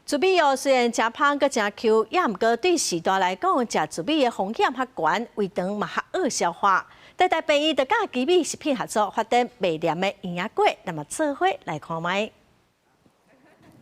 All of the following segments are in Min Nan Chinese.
苎米哦，雖然誠芳閣誠 Q，也毋過對序大來講，食苎米的風險較懸，胃腸嘛較惡消化。台大病院就佮奇美食品合作，發展袂黏的營養粿，咱嘛做伙來看覓。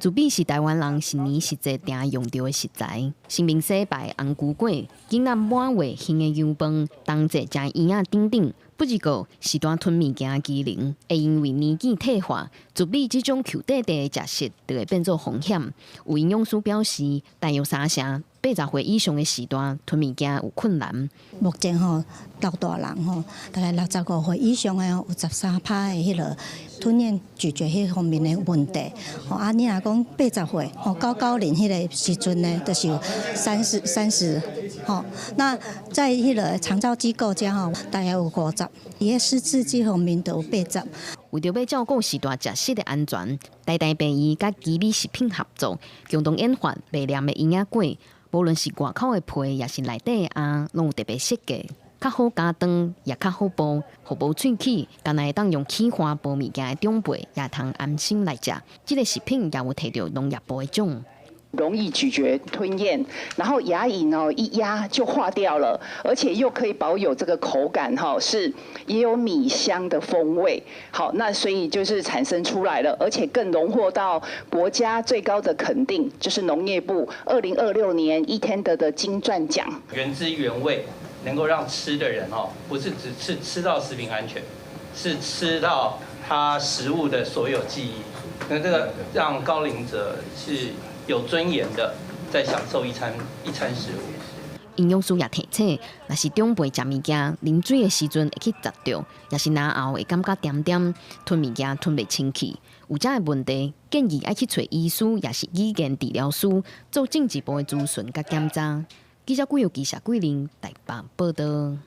苎米是台灣人一年四季定用著的食材，清明禮拜紅龜粿，囡仔滿月還的油飯，冬節食圓仔等等。不過，序大吞物件機能會因為年紀退化，苎米這種 Q 塊塊的食食就會變做風險。有營養師表示，大約三成80歲以上的序大吞物件有困難。目前吼，老大人吼，大概65歲以上的有13趴的彼个吞嚥咀嚼彼方面的問題。吼，啊，你若講80歲吼高高齡彼个時陣呢，就是有30，吼。那在彼个長照機構遮吼，大概有50，佇个失智這方面就有80。為著欲照顧序大食食的安全，台大病院佮奇美食品合作，共同研發袂黏的營養粿。無論是外口的皮，抑是內底的餡，攏有特別設計，較好加糖，也較好剝，予無喙齒，干焦會當用起花剝物件的長輩，也通安心來食。這个食品也有提著農業部的獎。容易咀嚼吞嚥，然後牙齦哦一壓就化掉了，而且又可以保有這個口感哈，是也有米香的風味。好，那所以就是產生出來了，而且更榮獲到國家最高的肯定，就是農業部2026年 eTender 的金鑽獎。原汁原味，能夠讓吃的人哦，不是只吃吃到食品安全，是吃到他食物的所有記憶。那這個讓高齡者是有尊嚴的，在享受一餐一餐食物。營養師也提醒，若是長輩食物件、啉水的時陣會去咂著，抑是嚨喉會感覺恬恬，吞物件吞袂清氣，有這的問題，建議愛去揣醫師，抑是語言治療師做進一步的諮詢佮檢查。記者郭有記者桂林台北報道。